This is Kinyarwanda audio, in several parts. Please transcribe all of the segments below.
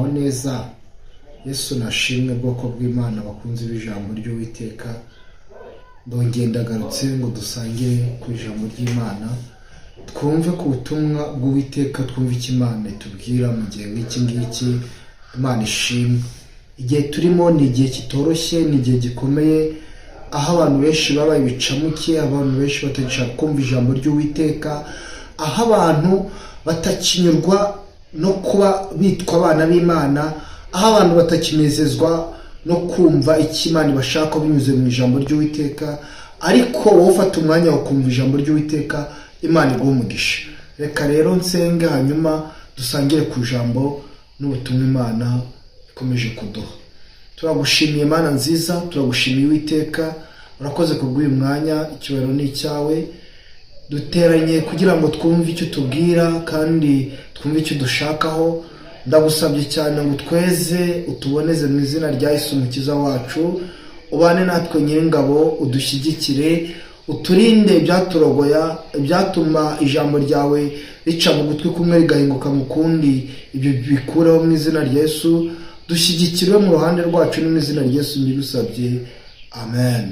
Muraho neza? Yesu nashimwe. Bwoko bw'Imana, bakunze b'ijambo ry'Uwiteka, ndongeye ndagarutse ngo dusangire ku ijambo ry'Imana, twumve ku butumwa bw'Uwiteka, twumve icyo Imana itubwira mu gihe nk'iki ngiki. Imana ishimwe. Igihe turimo ni igihe kitoroshye, ni igihe gikomeye, aho abantu benshi babaye ibicamuke, abantu benshi batagishaka kumva ijambo ry'Uwiteka, aho abantu batakinyurwa no kuba bitwa abana b'Imana, aho abantu batakinezezwa no kumva icyo Imana ibashaka binyuze mu ijambo ry'Uwiteka. Ariko wowe ufata umwanya wo kumva ijambo ry'Uwiteka, Imana iguha umugisha. Reka rero nsenge, hanyuma dusangire ku ijambo n'ubutumwa Imana ikomeje kuduha. Turagushimiye Mana nziza, turagushimiye Uwiteka, urakoze kubw'uyu mwanya, icyubahiro ni icyawe. Duteranye kugira ngo twumve icyo utubwira kandi twumve icyo udushakaho. Ndagusabye cyane ngo utweze, utuboneze mu izina rya Yesu Umukiza wacu. Ubane natwe Nyiringabo, udushyigikire, uturinde ibyaturogoya, ibyatuma ijambo ryawe rica mu gutwi kumwe rigahinguka mu kundi. Ibyo bikureho mu izina rya Yesu. Dushyigikire mu ruhande rwacu, ni mu izina rya Yesu mbigusabye, amen.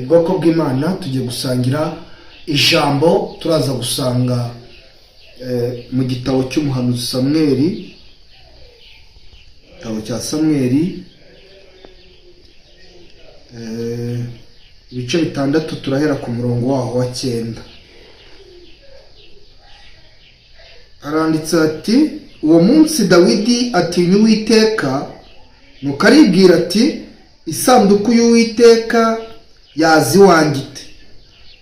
Bwoko bw'Imana, tugiye gusangira ijambo turaza gusanga mu gitabo cy'umuhanuzi Samweri, igitabo cya Samweri, ibice 6, turahera ku murongo waho wa 9. Haranditse ati: "Uwo munsi Dawidi atinya Uwiteka, nuko aribwira ati: 'Isanduku y'Uwiteka yaza iwanjye ite?'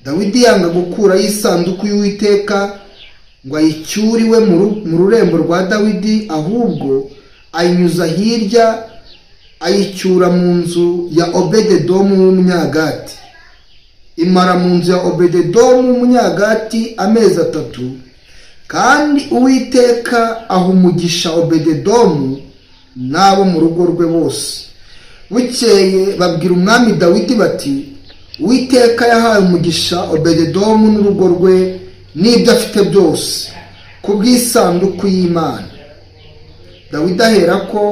Dawidi yanga gukurayo isanduku y'Uwiteka ngo ayicyure iwe mu rurembo rwa Dawidi, ahubwo ayinyuza hirya, ayicyura mu nzu ya Obededomu w'Umunyagati. Imara mu nzu ya Obededomu w'Umunyagati amezi 3, kandi Uwiteka aha umugisha Obededomu n'abo mu rugo rwe bose. Bukeye babwira umwami Dawidi bati: 'Uwiteka yahaye umugisha Obededomu n'urugo rwe n'ibyo afite byose ku bw'isanduku y'Imana.' Dawidi aherako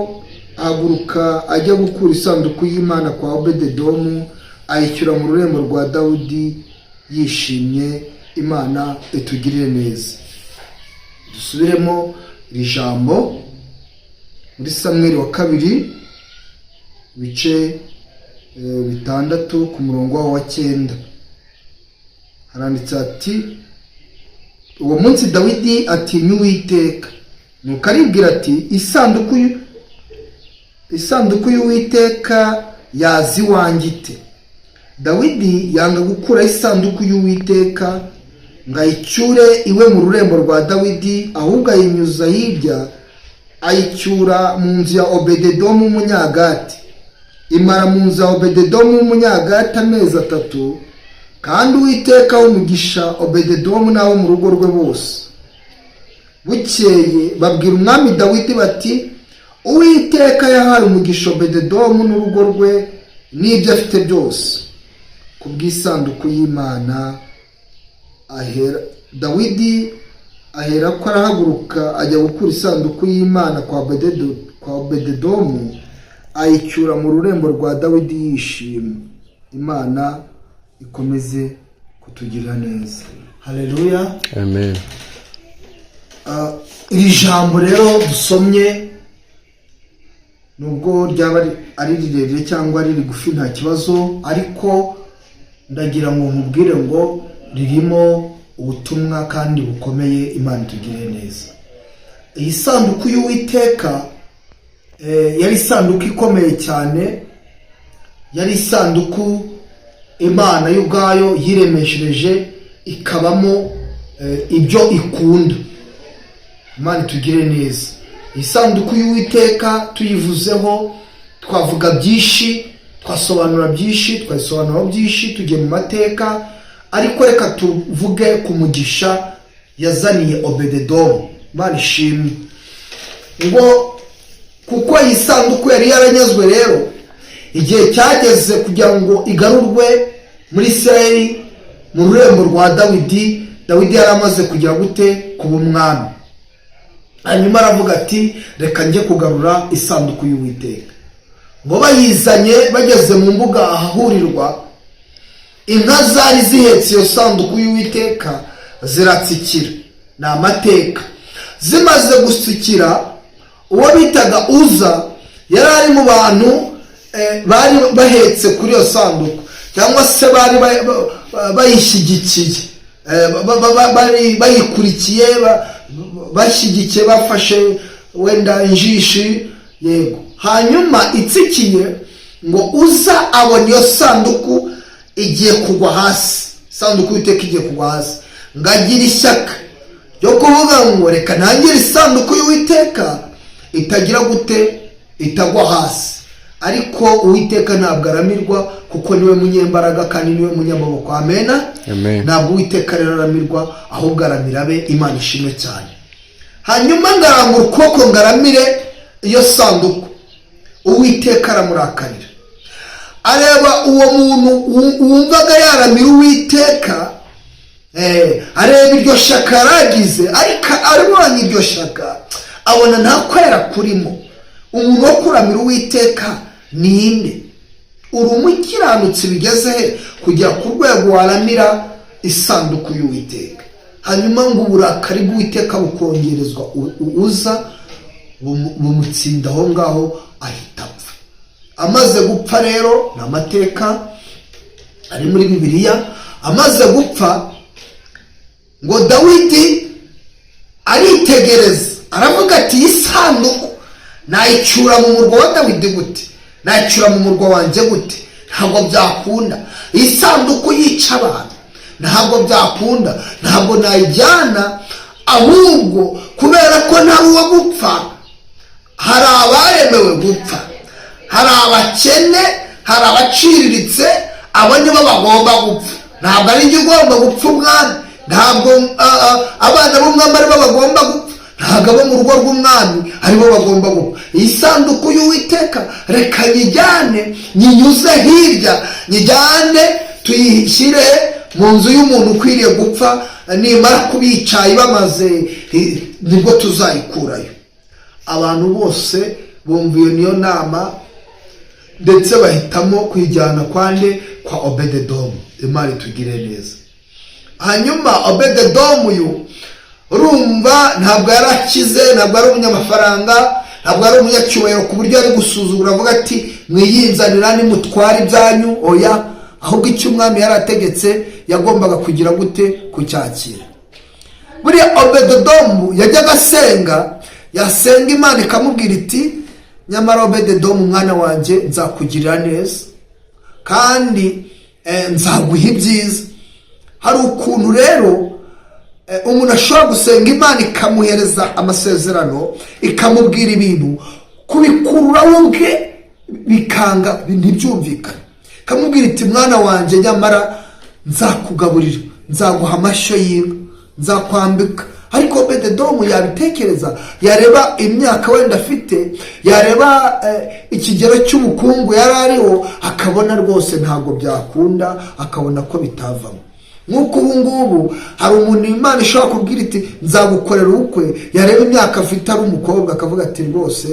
ahaguruka ajya gukura isanduku y'Imana kwa Obededomu, ayicyura mu rurembo rwa Dawidi yishimye." Imana itugirire neza. Dusubiremo iri jambo muri Samweri wa kabiri, ibice 6, ku murongo wawo wa 9. Haranditse ati: "Uwo munsi Dawidi atinya Uwiteka, nuko aribwira ati: 'Isanduku y'Uwiteka yaza iwanjye ite?' Dawidi yanga gukuraho isanduku y'Uwiteka ngo ayicyure iwe mu rurembo rwa Dawidi, ahubwo ayinyuza hirya, ayicyura mu nzu ya Obededomu w'Umunyagati. Imara mu nzu ya Obededomu w'Umunyagati amezi 3, kandi Uwiteka aha umugisha Obededomu n'abo mu rugo rwe bose. Bukeye babwira umwami Dawidi bati: 'Uwiteka yahaye umugisha Obededomu n'urugo rwe n'ibyo afite byose ku bw'isanduku y'Imana.' Ahera Dawidi ahera ko arahaguruka, ajya gukura isanduku y'Imana kwa Obededomu, ayicyura mu rurembo rwa Dawidi yishimye." Imana ikomeze kutugirira neza. Haleluya. Amen. Iri jambo rero dusomye, nubwo ryaba ari rirerire cyangwa ari rigufi, nta kibazo, ariko ndagira ngo nkubwire ngo ririmo ubutumwa kandi bukomeye. Imana itugirire neza. Iyi sanduku y'Uwiteka yari isanduku ikomeye cyane, yari isanduku Imana yo ubwayo yiremeshereje, ikabamo ibyo ikunda. Imana itugire neza. Isanduku y'Uwiteka tuyivuzeho twavuga byinshi, twasobanura byinshi, twayisobanuraho byinshi tugiye mu mateka, ariko reka tuvuge ku mugisha yazaniye Obededomu. Imana ishimwe. Ngo kuko iyi sanduku yari yaranyazwe rero, igihe cyageze kugira ngo igarurwe muri Isirayeli, mu rurembo rwa Dawidi. Dawidi yari amaze kugira gute? Kuba umwami. Hanyuma aravuga ati: "Reka njye kugarura isanduku y'Uwiteka." Ngo bayizanye, bageze mu mbuga ahahurirwa, inka zari zihetse iyo sanduku y'Uwiteka ziratsikira. Ni amateka. Zimaze gutsikira, uwo bitaga Uza yari ari mu bantu bari bahetse kuri iyo sanduku, cyangwa se bari bayishyigikiye, bari bayikurikiye, bashyigikiye, bafashe wenda injishi, yego. Hanyuma itsikiye, ngo Uza abona iyo sanduku igiye kugwa hasi, isanduku y'Uwiteka igiye kugwa hasi, ngo agire ishyaka ryo kuvuga ngo: "Reka ntangire isanduku y'Uwiteka itagira gute, itagwa hasi." Ariko Uwiteka ntabwo aramirwa, kuko niwe munyembaraga kandi niwe munyamaboko. Amena. Amen. Ntabwo Uwiteka rero aramirwa, ahubwo aramira abe. Imana ishimwe cyane. Hanyuma ngarambura ukuboko ngaramire iyo sanduku, Uwiteka aramurakarira. Areba uwo muntu wumvaga yaramira Uwiteka, areba iryo shyaka yaragize, ariko arabonye iryo shyaka abona nta kwera kurimo. Umuntu wo kuramira Uwiteka ninde? Uri umukiranutsi bigeze he kugera ku rwego waramira isanduku y'Uwiteka? Hanyuma ngo uburakari bw'Uwiteka bukongerezwa Uza, bumutsinda aho ngaho, ahita apfa. Amaze gupfa rero, ni amateka ari muri Bibiliya, amaze gupfa ngo Dawidi aritegereza, aravuga ati: "Iyi sanduku nayicyura mu murwa wa Dawidi gute? Nayicyura mu murwa wanjye gute? Ntabwo byakunda. Iyi sanduku yica abantu, ntabwo byakunda, ntabwo nayijyana. Ahubwo kubera ko ntari uwo gupfa, hari abaremewe gupfa, hari abakene, hari abaciriritse, abo nibo bagomba gupfa. Ntabwo ari njye ugomba gupfa. Umwami ntabwo, abana b'umwami aribo bagomba gupfa, ntabwo abo mu rugo rw'umwami aribo bagomba gupfa. Iyi sanduku y'Uwiteka reka nyijyane, nyinyuze hirya, nyijyane tuyishyire mu nzu y'umuntu ukwiriye gupfa. Nimara kubicaye bamaze, nibwo tuzayikurayo." Abantu bose bumva iyo niyo nama, ndetse bahitamo kuyijyana kwande? Kwa Obededomu. Imana itugire neza. Hanyuma Obededomu uyu, urumva, ntabwo yari akize, ntabwo ari umunyamafaranga, ntabwo ari umunyacyubahiro ku buryo ari gusuzugura avuga ati: "Mwiyinzanira, nimutware ibyanyu." Oya, ahubwo icyo umwami yari ategetse yagombaga kugira gute? Kucyakira. Buriya Obededomu yajyaga asenga, yasenga Imana ikamubwira iti: "Nyamara Obededomu umwana wanjye, nzakugirira neza kandi nzaguha ibyiza." Hari ukuntu rero umuntu ashobora gusenga, Imana ikamuhereza amasezerano, ikamubwira ibintu, kubikurura we ubwe bikanga, ntibyumvikane. Ikamubwira iti: "Mwana wanjye, nyamara nzakugaburira, nzaguha amashyo y'inka, nzakwambika." Ariko Obededomu yabitekereza, yareba imyaka wenda afite, yareba ikigero cy'ubukungu yari ariho, akabona rwose ntabwo byakunda, akabona ko bitavamo. Nk'uko ubu ngubu hari umuntu Imana ishobora kubwira iti: "Nzagukorera ubukwe," yareba imyaka afite ari umukobwa, akavuga ati: "Rwose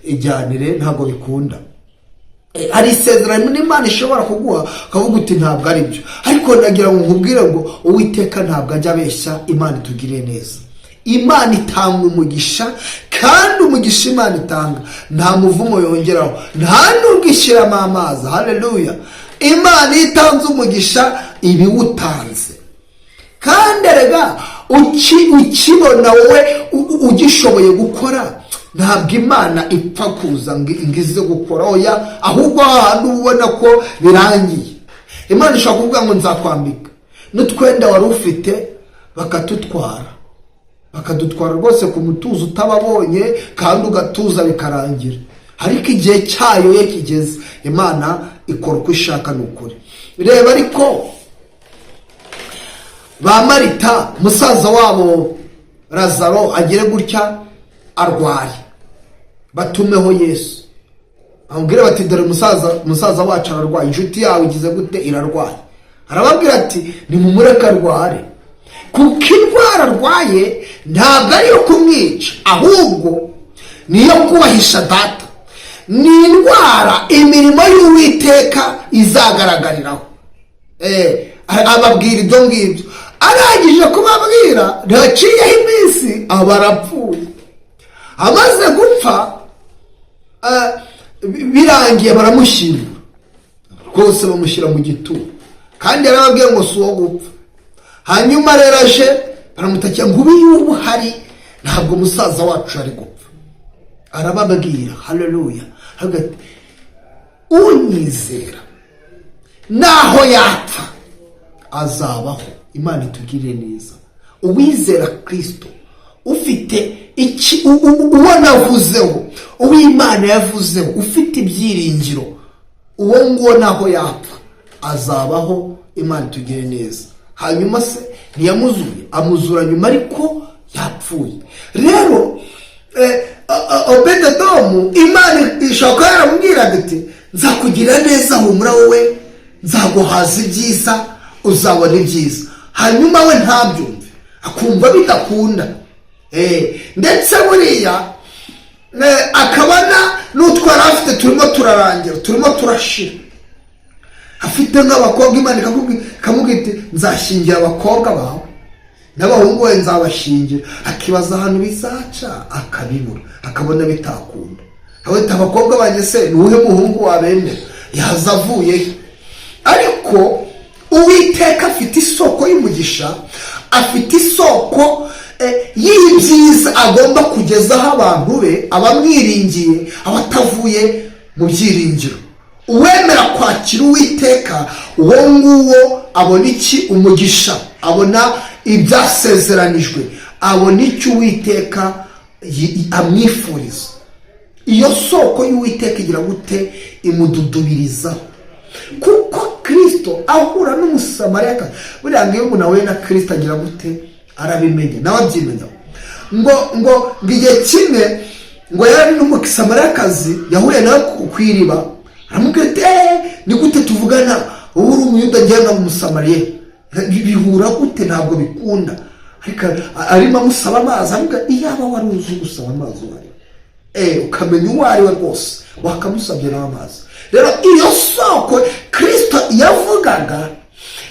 ijyanire, ntabwo bikunda." Hari isezerano n'Imana ishobora kuguha, ukavuga uti: "Ntabwo ari byo." Ariko ndagira ngo nkubwire ngo Uwiteka ntabwo ajya abeshya. Imana itugiriye neza. Imana itanga umugisha, kandi umugisha Imana itanga nta muvumo yongeraho, nta nubwo ishyiramo amazi. Haleluya! Imana iyo itanze umugisha ibiwutanze. Kandi erega ukibona wowe ugishoboye gukora, ntabwo Imana ipfa kuza ngo ize gukora, oya. Ahubwo hahandi uba ubona ko birangiye, Imana ishobora kuvuga ngo: "Nzakwambika," n'utwenda wari ufite bakatutwara, bakadutwara rwose ku mutuzo utababonye, kandi ugatuza bikarangira. Ariko igihe cyayo iyo kigeze, Imana ikora uko ishaka. Ni ukuri. Reba ariko ba Marita, musaza wabo Lazaro agire gutya arwaye, batumeho Yesu, bamubwire bati: "Dore musaza wacu ararwaye, inshuti yawe igize gute? Irarwaye." Arababwira ati: "Nimumureke arware." Kuko indwara arwaye ntabwo ari iyo kumwica, ahubwo ni iyo kubahisha Data, ni indwara imirimo y'Uwiteka izagaragariraho. Ababwira ibyo ngibyo. Arangije kubabwira, ntaciyeho iminsi aba arapfuye. Amaze gupfa, birangiye baramushyingura rwose, bamushyira mu gituro, kandi yarababwiye ngo si uwo gupfa. Hanyuma rero aje baramutakira ngo: "Ubu iyo uba uhari, ntabwo musaza wacu ari gupfa." Arababwira, haleluya, aravuga ati: "Unyizera naho yapfa azabaho." Imana itugirire neza. Uwizera Kirisito, ufite iki, uwo navuzeho, uw'Imana yavuzeho, ufite ibyiringiro, uwo nguwo naho yapfa azabaho. Imana itugire neza. Hanyuma se ntiyamuzuye? Amuzura nyuma, ariko yapfuye. Rero Obededomu, Imana ishobora kuba yaramubwiraga iti: "Nzakugira neza, humura wowe, nzaguhaza ibyiza, uzabona ibyiza." Hanyuma we ntabyumve, akumva bidakunda. Ndetse buriya akabona n'utwo yari afite turimo turarangira, turimo turashira. Afite nk'abakobwa, Imana ikamubwira iti: "Nzashyingira abakobwa bawe, n'abahungu we nzabashyingira." Akibaza ahantu bizaca, akabibura, akabona bitakunda. Ati: "Abakobwa banjye se ni uwuhe muhungu wabemera? Yaza avuye he?" Ariko Uwiteka afite isoko y'umugisha, afite isoko y'ibyiza agomba kugezaho abantu be, abamwiringiye, abatavuye mu byiringiro. Uwemera kwakira Uwiteka, uwo nguwo abona iki? Umugisha. Abona ibyasezeranijwe, abona icyo Uwiteka amwifuriza. Iyo soko y'Uwiteka igira gute? Imududubirizaho. Kuko Kirisito ahura n'Umusamariyakazi, buriya ngo iyo umuntu ahuye na Kirisito agira gute? Arabimenya, nawe abyimenya. Ngo igihe kimwe ngo yari n'Umusamariyakazi yahuye nawe ku iriba, aramubwira ati: "Ni gute tuvugana, wowe uri Umuyuda, ngewe nkaba Umusamariya? Bihura gute? Ntabwo bikunda." Ariko arimo amusaba amazi, aramubwira: "Iyaba wari uzi gusaba amazi uwo ari we, ukamenya uwo ari we rwose, wakamusabye nawe amazi." Rero iyo soko Kirisito yavugaga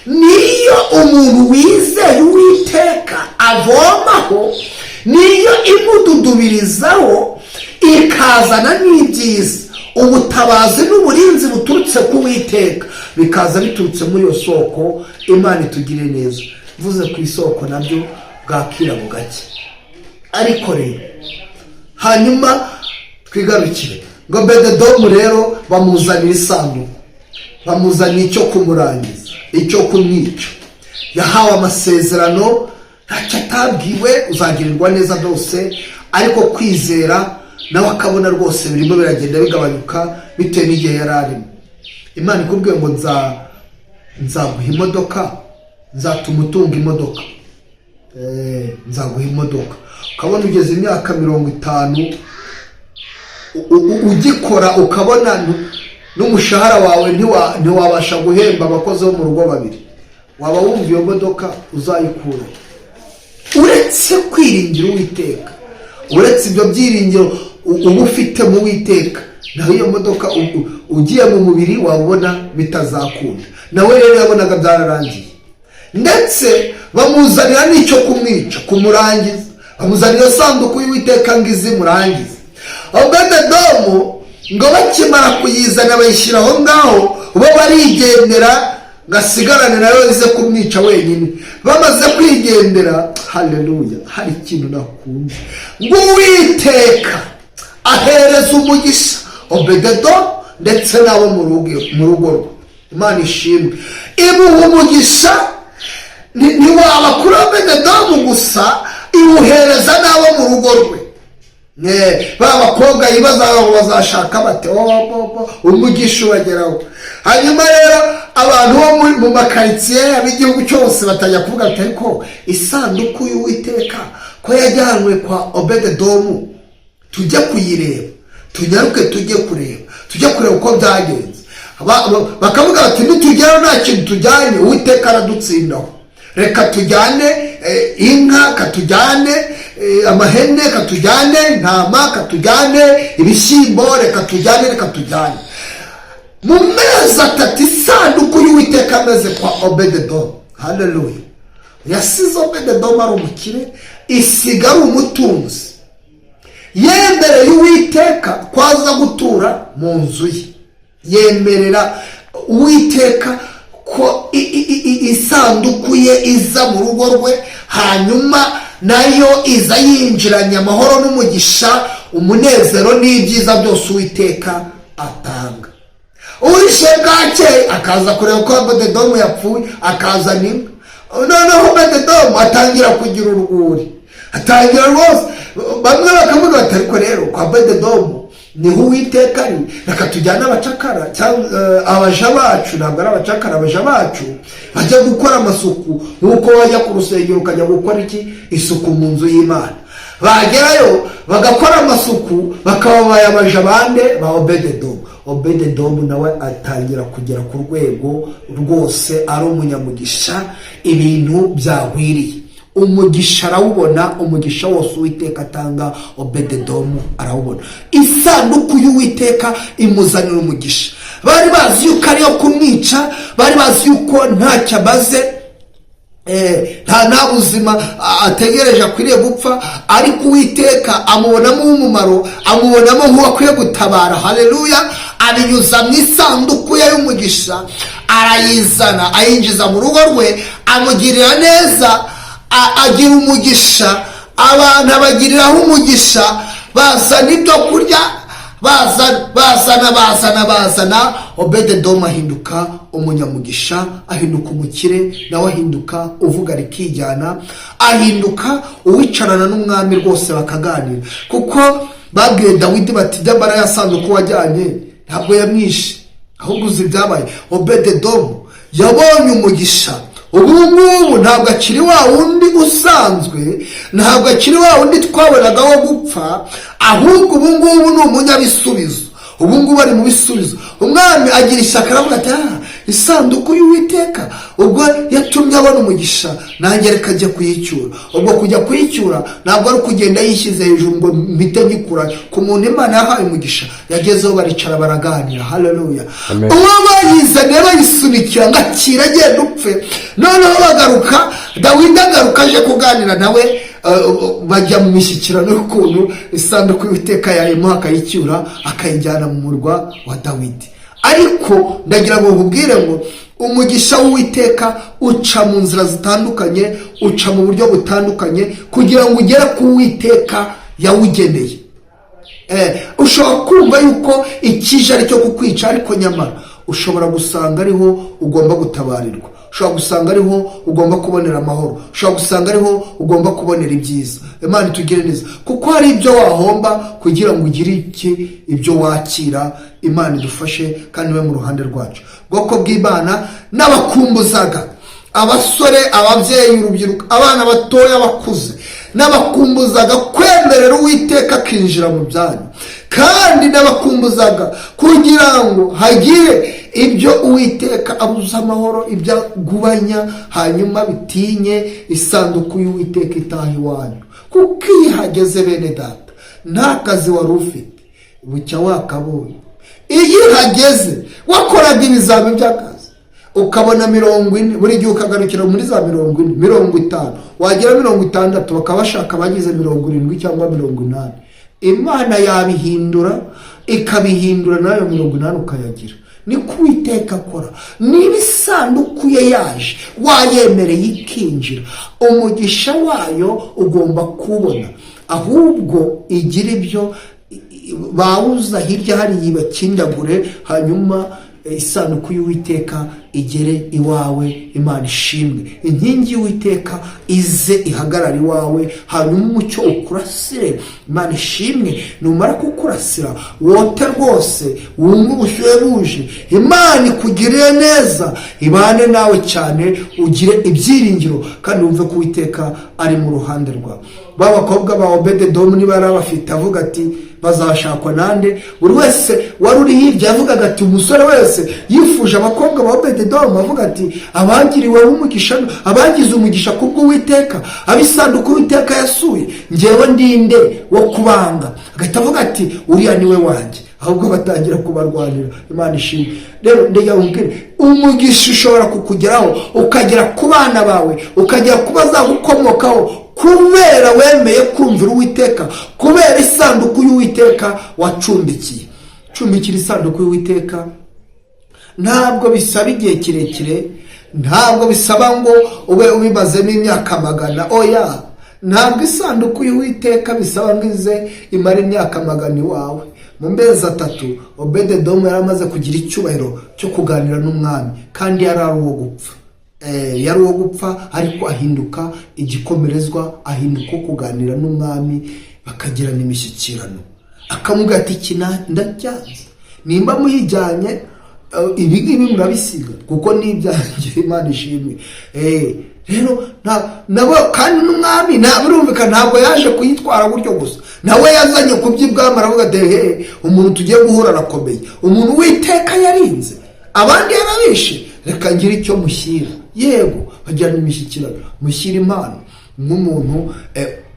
niyo umuntu wizeye Uwiteka avomaho, niyo imududubirizaho, ikazana n'ibyiza, ubutabazi n'uburinzi buturutse ku Witeka, bikaza biturutse muri iyo soko. Imana itugire neza. Mvuze ku isoko nabyo bwakira bugake. Ariko rero hanyuma twigarukire ngo Bededomu rero bamuzanira isanduku, bamuzanira icyo kumurangiza, icyo kumwica. Yahawe amasezerano, ntacyo atabwiwe, uzagirirwa neza byose, ariko kwizera nawe akabona rwose birimo biragenda bigabanyuka bitewe n'igihe yari arimo. Imana ikubwiye ngo nzaguha imodoka, nzatuma utunga imodoka, nzaguha imodoka, ukabona ugeze imyaka 50 ugikora, ukabona n'umushahara wawe ntiwabasha guhemba abakozi bo mu rugo babiri, waba wumva iyo modoka uzayikura? Uretse kwiringira Uwiteka, uretse ibyo byiringiro uba ufite mu Witeka, naho iyo modoka ugiye mu mubiri wabona bitazakunda. Nawe rero yabonaga byararangiye, ndetse bamuzanira n'icyo kumwica, kumurangiza, bamuzanira sanduku y'Uwiteka ngo izimurangize. Obededomu ngo bakimara kuyizana bayishyira aho ngaho, bo barigendera ngo asigarane nayo ize kumwica wenyine. Bamaze kwigendera, haleluya, hari ikintu nakunze, ngo Uwiteka ahereza umugisha Obededo ndetse n'abo mu rugo rwe. Imana ishimwe, imuha umugisha. Ntiwaba kuri Obededomu gusa, iwuhereza n'abo mu rugo rwe. Ba bakobwa yibaza ngo bazashaka bate? Oh, bo, bo, umugisha ubageraho. Hanyuma rero abantu bo mu makaritsiye, ab'igihugu cyose batajya kuvuga ati: "Ariko isanduku y'Uwiteka ko yajyanywe kwa Obededomu, tujye kuyireba, tunyaruke tujye kureba, tujye kureba uko byagenze." Bakavuga bati: "Nitugeraho nta kintu tujyanye, Uwiteka aradutsindaho. Reka tujyane." inka, katujyane amahene, katujyane intama, katujyane ibishyimbo, reka tujyane, reka tujyane. Mu mezi 3 isanduku y'Uwiteka ameze kwa Obededomu, haleluya, yasize Obededomu ari umukire, isiga ari umutunzi. Yemereye Uwiteka ko aza gutura mu nzu ye, yemerera Uwiteka ko isanduku ye iza mu rugo rwe, hanyuma nayo iza yinjiranye amahoro n'umugisha, umunezero n'ibyiza byose Uwiteka atanga. Uwishe bwakeye akaza kureba ko Obededomu yapfuye, akazana inka. Noneho Obededomu atangira kugira urwuri, atangira rwose, bamwe bakavuga bati: "Ariko rero kwa Obededomu niho Uwiteka ari, reka tujyane abacakara cyangwa abaja bacu." Ntabwo ari abacakara, abaja bacu bajya gukora amasuku, nk'uko wajya ku rusengero ukajya gukora iki? Isuku mu nzu y'Imana. Bagerayo bagakora amasuku, bakaba bayabaja bande? Ba Obededomu. Obededomu nawe atangira kugera ku rwego rwose ari umunyamugisha, ibintu byagwiriye, umugisha arawubona, umugisha wose Uwiteka atanga Obededomu arawubona. Isanduku y'Uwiteka imuzanira umugisha. Bari bazi yuko ariyo kumwica, bari bazi yuko ntacyo amaze, nta buzima ategereje, akwiriye gupfa, ariko Uwiteka amubonamo umumaro, amubonamo nk'uwakwiye gutabara. Haleluya! Abinyuza mu isanduku ye y'umugisha, arayizana, ayinjiza mu rugo rwe, amugirira neza, agira umugisha, abantu abagiriraho umugisha, bazana ibyo kurya, bazana, bazana, bazana. Obededomu ahinduka umunyamugisha, ahinduka umukire, nawe ahinduka uvuga rikijyana, ahinduka uwicarana n'umwami rwose bakaganira, kuko babwiye Dawidi bati: "Nyamara yasanduku wajyanye ntabwo yamwishe, ahubwo uzi ibyabaye? Obededomu yabonye umugisha, ubu ngubu ntabwo akiri wa wundi usanzwe, ntabwo akiri wa wundi twabonaga wo gupfa, ahubwo ubu ngubu ni umunyabisubizo, ubu ngubu ari mu bisubizo." Umwami agira ishyaka, aravuga ati: "Ah, isanduku y'Uwiteka ubwo yatumye abona umugisha, nanjye reka ajye kuyicyura." Ubwo kujya kuyicyura ntabwo ari ukugenda yishyize hejuru ngo mpite nyikura ku muntu Imana yahaye umugisha. Yagezeho baricara baraganira. Haleluya! Amen. Uwo bayizaniye bayisunikira ngo akira, agenda upfe. Noneho bagaruka, Dawidi agaruka aje kuganira nawe, bajya mu mishyikirano y'ukuntu isanduku y'Uwiteka yayimuha, akayicyura, akayijyana mu murwa wa Dawidi. Ariko ndagira ngo nkubwire ngo umugisha w'Uwiteka uca mu nzira zitandukanye, uca mu buryo butandukanye kugira ngo ugere ku Uwiteka yawugeneye. Ushobora kumva yuko ikije ari cyo kukwica, ariko nyamara ushobora gusanga ariho ugomba gutabarirwa, ushobora gusanga ariho ugomba kubonera amahoro, ushobora gusanga ariho ugomba kubonera ibyiza. Imana itugire neza, kuko hari ibyo wahomba kugira ngo ugire iki? Ibyo wakira. Imana idufashe kandi ibe mu ruhande rwacu. Bwoko bw'Imana, n'abakumbuzaga, abasore, ababyeyi, urubyiruko, abana batoya, abakuze, n'abakumbuzaga kwemerera Uwiteka akinjira mu byanyu, kandi n'abakumbuzaga kugira ngo hagire ibyo Uwiteka abuza amahoro, ibyo agubanya, hanyuma bitinye isanduku y'Uwiteka itaha iwanyu. Kuko iyo ihageze, bene data, nta kazi wari ufite bucya wakabonye. Iyo ihageze, wakoraga ibizami by'akazi ukabona 40, buri gihe ukagarukira muri za 40, 50, wagera 60 bakaba bashaka abagize 70 cyangwa 80, Imana yabihindura, ikabihindura, nayo 80 ukayagira. Niko Uwiteka akora. Niba isanduku ye yaje, wayemereye ikinjira, umugisha wayo ugomba kubona. Ahubwo igira ibyo bawuza hirya hariya bakindagure, hanyuma isanduku y'Uwiteka igere iwawe. Imana ishimwe! Inkingi y'Uwiteka ize ihagarare iwawe, hanyuma umucyo ukurasire. Imana ishimwe! Numara kukurasira, wote rwose, wumve ubushyuhe buje. Imana ikugirire neza, ibane nawe cyane, ugire ibyiringiro kandi wumve ko Uwiteka ari mu ruhande rwawe. B'abakobwa ba Obededomu niba yari abafite, avuga ati: "Bazashakwa nande?" Buri wese wari uri hirya yavugaga ati, umusore wese yifuje abakobwa ba Obededomu, avuga ati: "Abagiriweho umugisha, abagize umugisha kubw'Uwiteka, ab'isanduku Uwiteka yasuye, ngewe ndinde wo kubanga?" Agahita avuga ati: "Uriya niwe wanjye." Ahubwo batangira kubarwanira. Imana ishimwe. Rero ndajya nkubwire, umugisha ushobora kukugeraho, ukagera ku bana bawe, ukagera ku bazagukomokaho, kubera wemeye kumvira Uwiteka, kubera isanduku y'Uwiteka wacumbikiye. Cumbikira isanduku y'Uwiteka. Ntabwo bisaba igihe kirekire, ntabwo bisaba ngo ube ubimazemo imyaka magana. Oya, ntabwo isanduku y'Uwiteka bisaba ngo ize imare imyaka magana iwawe. Mu mezi 3 Obededomu yari amaze kugira icyubahiro cyo kuganira n'umwami, kandi yari ari uwo gupfa. Yari uwo gupfa, ariko ahinduka igikomerezwa, ahinduka uwo kuganira n'umwami, bakagirana imishyikirano, akamubwira ati: "Iki ndacyanze, nimba muyijyanye, ibi ngibi murabisiga kuko ni ibyanjye." Imana ishimwe. Rero nabo kandi n'umwami birumvikana ntabwo yaje kuyitwara gutyo gusa, nawe yazanye ku by'ibwami, aravuga ati: "He, umuntu tugiye guhura arakomeye, umuntu Witeka yarinze, abandi yarabishe, reka ngire icyo mushyira." Yego, bagirana imishyikirano, mushyira impano nk'umuntu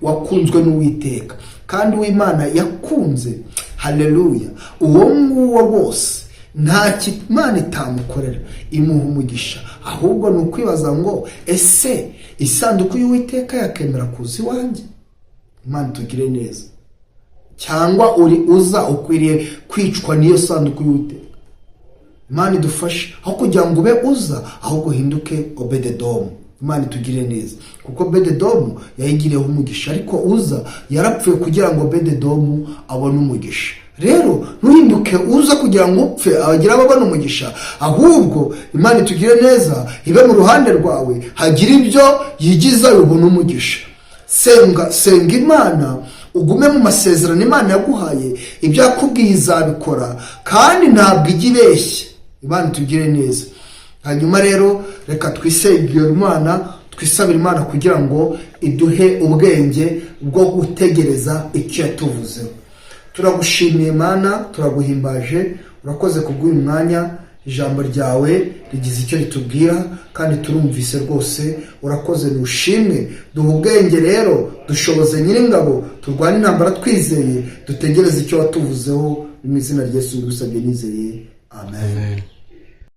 wakunzwe n'Uwiteka kandi uw'Imana yakunze. Haleluya! Uwo nguwo rwose nta Imana itamukorera, imuha umugisha. Ahubwo ni ukwibaza ngo: "Ese isanduku y'Uwiteka yakemera kuza iwanjye?" Imana itugire neza. Cyangwa uri uza ukwiriye kwicwa n'iyo sanduku y'Uwiteka? Imana idufashe, aho kugira ngo ube uza, ahubwo uhinduke Obededomu. Imana itugire neza, kuko Obededomu yayigiriyeho umugisha, ariko Uza yarapfuye kugira ngo Obededomu abone umugisha. Rero ntuhinduke uza kugira ngo upfe abagire ababona umugisha, ahubwo Imana itugire neza, ibe mu ruhande rwawe, hagire ibyo yigiza ubona umugisha. Senga, senga Imana, ugume mu masezerano Imana yaguhaye. Ibyo yakubwiye izabikora, kandi ntabwo ijya ibeshya. Imana itugire neza. Hanyuma rero reka twisengere Imana, twisabire Imana kugira ngo iduhe ubwenge bwo gutegereza icyo yatuvuzeho. Turagushimiye Mana, turaguhimbaje, urakoze kubw'uyu mwanya. Ijambo ryawe rigize icyo ritubwira kandi turumvise rwose. Urakoze, nushimwe. Duha ubwenge rero, dushoboze Nyiringabo, turwane intambara twizeye, dutegereze icyo watuvuzeho. Mu izina rya Yesu mbigusabye nizeye, amen. Amen.